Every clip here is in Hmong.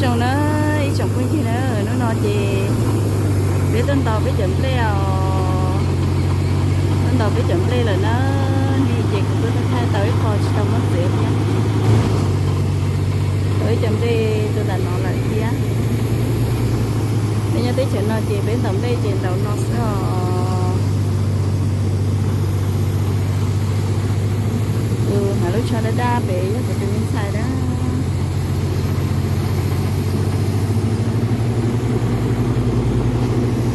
Zoo na, ib tsoom phooj ywg na, hnub no ces peb tuaj ntaus peb cov nplej os. Tuaj ntaus peb cov nplej lawm na, ne ces kuv tuaj thaij tau ib qho tsis tau muab txiav thiab. Tau ib cov nplej tuaj nram no lawm thiab. Peb nyob teb chaws no ces peb ntaus nplej ces ntaus no xwb os. Tus hnav lub tsho daj daj pem yog kuv tus me ntxhais na.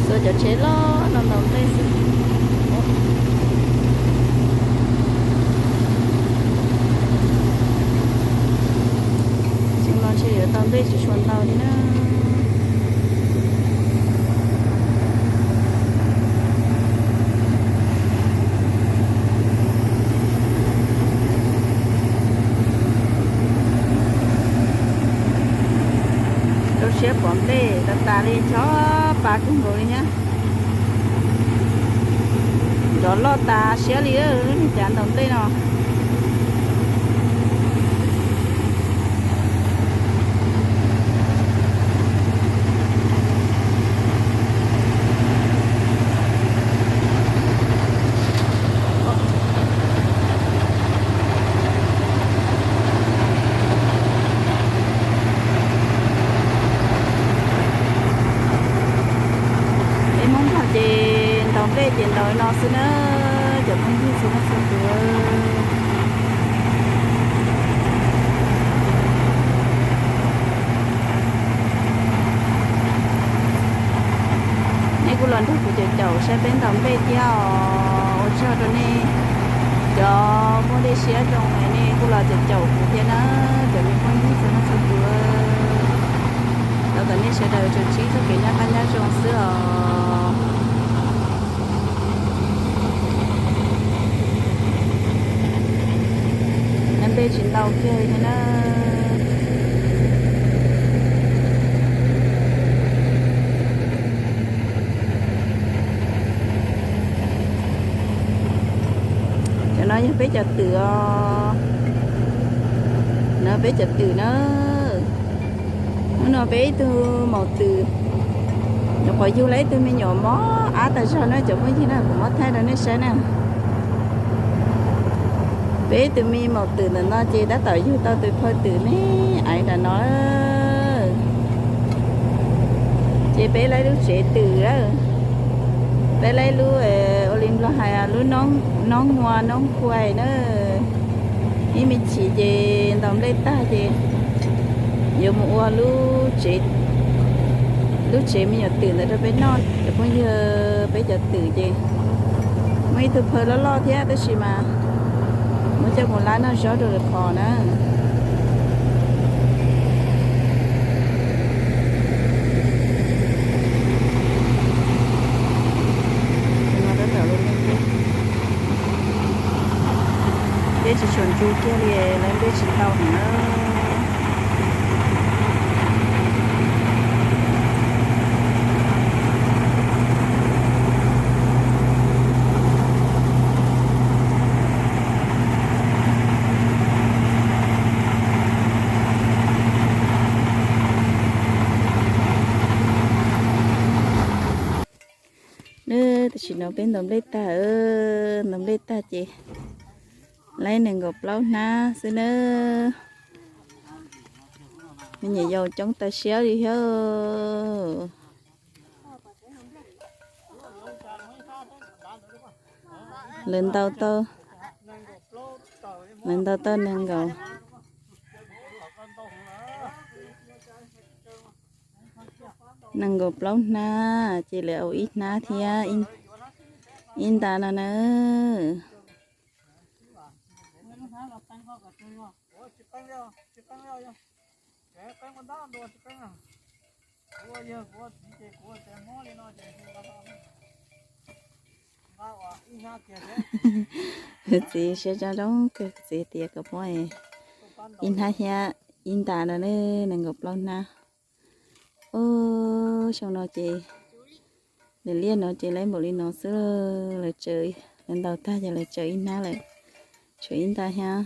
Xuas cov tsheb loj no ntaus nplej xwb. Xyoo no ntshe yuav tau nplej tsis tshua ntau li na. Rau siab pom nplej tas tas li, chob pa kawg nkaus li thiab. Nrov loj tas siab li lub niag cav ntaus nplej no. Peb Hmoob Nplog ces ntaus nplej ces ntaus li no xwb na, cov phooj ywg txhua leej txhua tus. Nej kuj los nrog kuv caum caum saib peb ntaus nplej thiab os. Ua tsaug rau nej cov muaj dej siab zoo es nej kuj los caum caum kuv thiab na, cov me phooj ywg txhua leej txhua tus. Thov kom nej sawv daws tsuas ntsib txoj kev noj qab nyob zoo xwb os. Ntaus nplej tsis ntau kiag li thiab na. Cov no yog peb cov twm os. No peb cov twm na. Hnub no peb ib tug maum twm nyuam qhuav yug lawm ib tug me nyuam mob ab tas zog na cov phooj ywg na, kuv muab thaij rau nej saib na. Peb ib tug me maum twm ntawm no ces tab tom yug tau tus phauj twm me aiv nram no. Ces peb lawv lub tsev twm lawm. Peb lawv lub, ua li Nplog hais lub noob hua noob huai na. Ib me chim ces ntaus nplej tag ces yuav mus ua lub tsev, lub tsev me nyuam twm ntawd rau peb noj cov phooj ywg. Peb cov twm ces muaj ib tug phauj loj loj thiab tab sis mas muab coj mus lab noj zaub rau lwm qhov na. Peb tsis tshua ntsu kiag li, lawv nplej tsis ntau heev na. Tam sim no peb ntaus nplej tag, ntaus nplej tag ces lawv nees nkaum plaub hnab xwb nawb. Me nyuam yaus coob tas siab li thiab. Lawv ntaus tau, lawv ntaus tau nees nkaum, nees nkaum plaub hnab ces lawv ua ib hnab thiab, ib nta no na. Kuv txiv siab zoo zoo kawg, kuv txiv tias kom muab ib hnab thiab ib nta no ne, nees nkaum plaub hnab. Ub, xyoo no ces nws liaj no ces lawv npaum li no xwb, lawv tsaws, lawv ntaus tag ces lawv tsaws ib hnab lawm, tshuav ib nta thiab.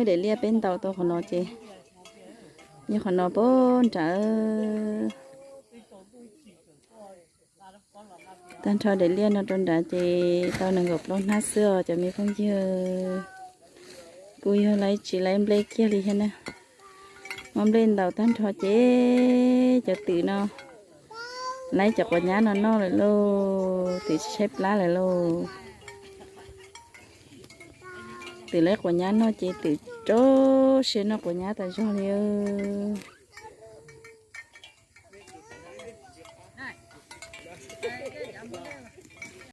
Daim liaj peb ntaus tau qhov no ces yog qhov no pab nrad. Tag nrho daim liaj no rau nrad ces tau nees nkaum plaub hnab xwb os cov me phooj ywg. Kuj yog laib tsis laib nplej kiag li thiab na. Muab nplej ntaus tag nrho ces cov twm no laib cov quav nyab no noj lawm lauj, twm tsis tshaib plab lawm lauj. Twm laib quav nyab noj ces twm rau siab noj quav nyab tas zog li.